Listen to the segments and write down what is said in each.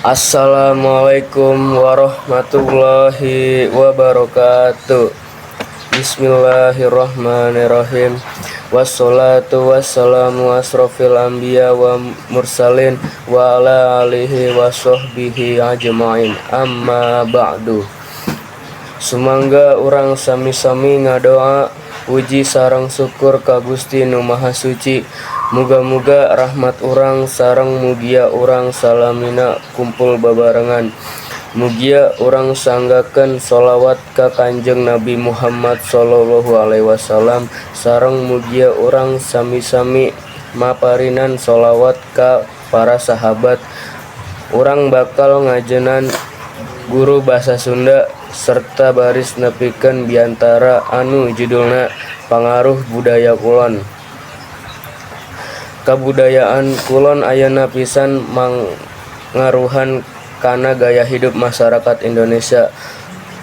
Assalamualaikum warahmatullahi wabarakatuh. Bismillahirrahmanirrahim. Wassalatu wassalamu asrofil anbiya wa mursalin wa ala alihi wa sahbihi ajmain. Amma ba'du. Sumangga urang sami-sami ngadoa puji sareng syukur ka Gusti Nu Maha Suci. Muga-muga rahmat urang sareng mugia urang salamina kumpul babarengan. Mugia urang sanggakeun sholawat ka Kanjeng Nabi Muhammad sallallahu alaihi wasallam sareng mugia urang sami-sami maparinan sholawat ka para sahabat. Urang bakal ngajenan guru basa Sunda serta baris nepikeun biantara anu judulna Pangaruh Budaya Kulon. Kabudayaan kulon ayeuna pisan mangaruhan kana gaya hidup masyarakat Indonesia,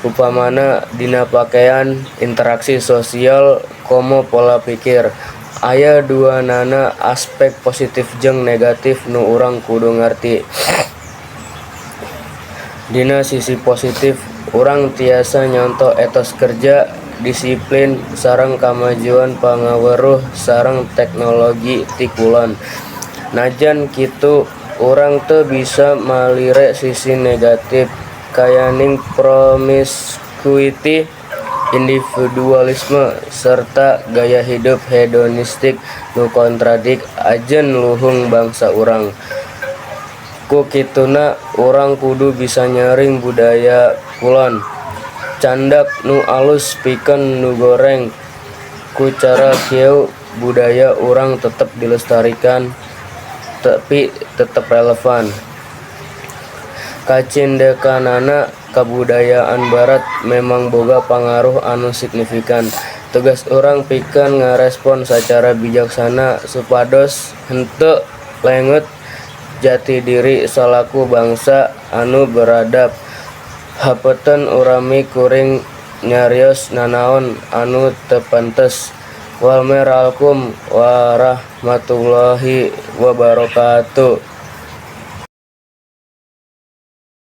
upamana dina pakean, interaksi sosial, komo pola pikir. Aya duanana aspek positif jeung negatif nu urang kudu ngarti. Dina sisi positif, urang tiasa nyonto etos kerja, disiplin, sareng kamajuan pangaweruh sareng teknologi ti kulon. Najan kitu, urang teu bisa malire sisi negatif kayaning promiskuity, individualisme, serta gaya hidup hedonistik nu kontradik ajen luhung bangsa urang. Ku kituna, urang kudu bisa nyaring budaya kulon, candak nu alus pikeun nu goreng. Ku cara kieu budaya urang tetep dilestarikan tapi tetep relevan. Kacindekanana kabudayaan barat memang boga pangaruh anu signifikan. Tugas urang pikeun ngarespon sacara bijaksana supados henteu lenget jati diri salaku bangsa anu beradab. Hapunten upami kuring nyarios nanaon anu teu pantes. Wassalamualaikum warahmatullahi wabarakatuh.